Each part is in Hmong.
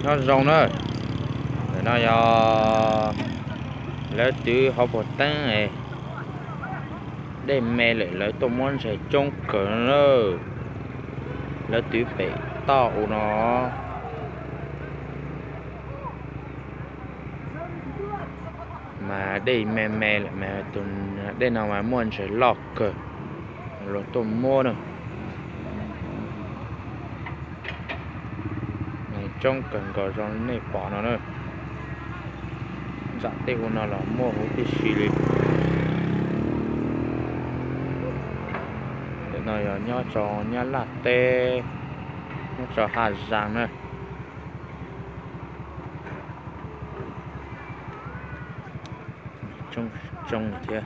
Nyob zoo na, ntawm no yog lawv twb hauv paus teeb, dej me lawm lawv tuaj muab ntses coob kawg na. Lawv twb pem toj u no mas dej me me lawm mas tus dej no mas muaj ntses loj kawg, luag tuaj muab na. Neeg coob kawg nkaus zoo li nej pom no na. Ntsam tej u no los muaj huv tib si li. Ntawm no yog nyob rau Nyab Laj teb, nyob rau Haj Zaas na. Coob thiab.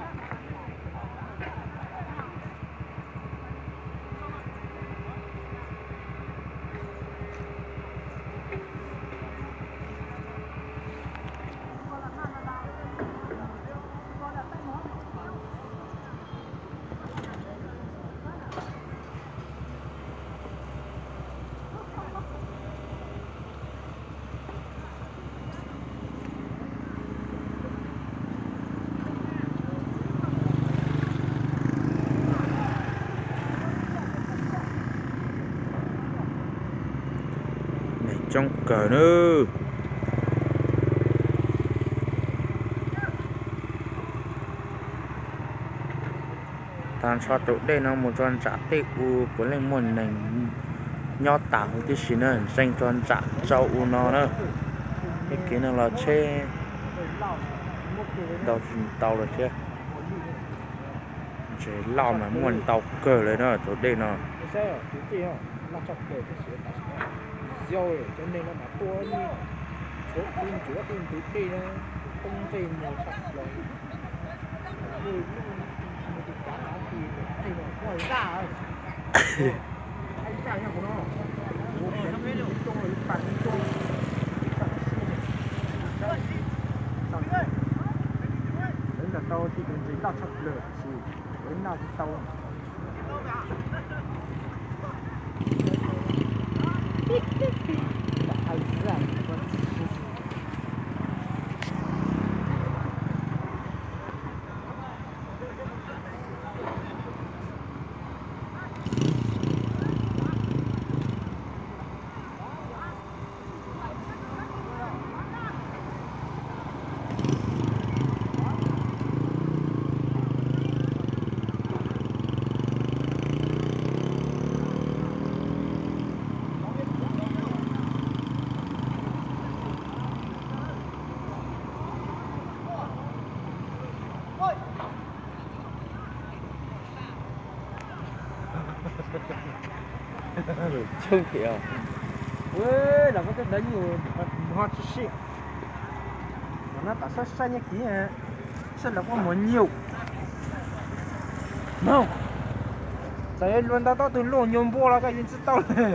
Neeg coob kawg nawb. Tag nrho tus dej no mus rau ntsam tej u puav leej muaj neeg nyob tas huv tib si na, ntseeg rau ntsam rau u no na. Tej kev no los tsheb ntau tsis ntau lawm thiab. Ntses loj mas muaj ntau kawg li na tus dej no. Lawv nrog tau tej tus ntses loj tshaj plaws tiam sis lawv noj tsis tau. Coob tiag. Los koj tej ntawd nyuj ho tsis sib. Los no tam saib saib nyiaj kiv, saib los koj muag nyuj. Txawm luag nta tau tus luj nyuag npua los koj yeej tsis tau li.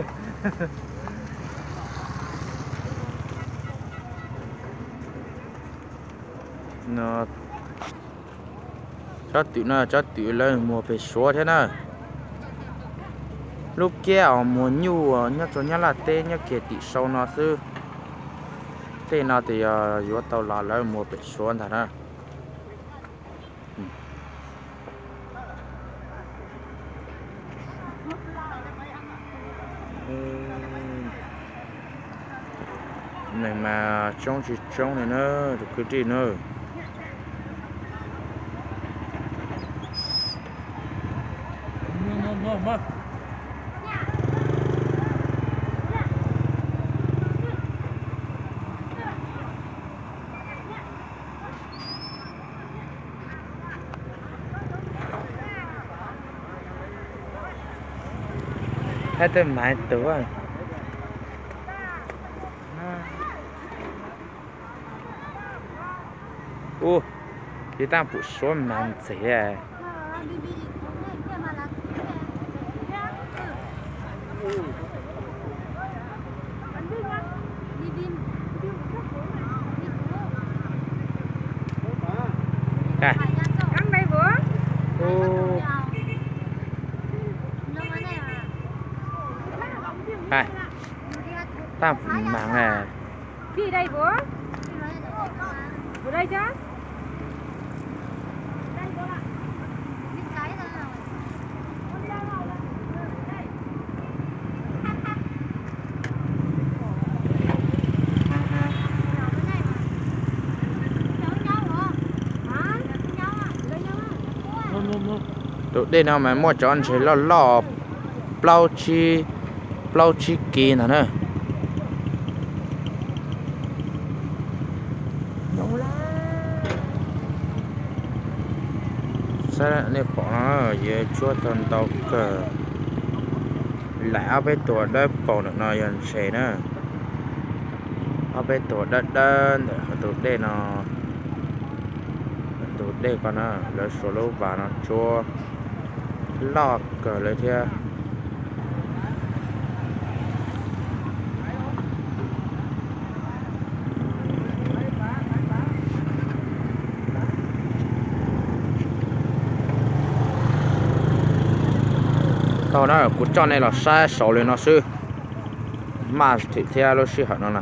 Tsob twm no tsob twm lawv muag pem Suav thiab na. Lub kiab uas muag nyuj nyob rau Nyab Laj teb nyob kiag tim sau no xwb. Tej no tes yog yuav tau los lawv muag pem Suav ntag na. Neeg mas tsoob tsis tsoob li na, tus kwv tij na. Hab tej mas tus ub, tib tab pum Suav mas ntxim. Tab pum mas na. Pib dai kuv, kuv dai thiab. Tus dej no mas muaj cov ntses loj loj, plaub tsib, plaub tsib kis ntag na. Saib nej pom no, yuav tshuab tau ntau kawg. Laim ob peb tuas dawb paug ntawm no yog ntses na. Ob peb tuas dawb dawb ntawm qhov tus dej no, tus dej ko na, lawv suav lub vas no tshuab loj kawg li thiab. Tau na, kuv coj nej los saib saud li no xwb, maj thim thiab lub sij hawm no na.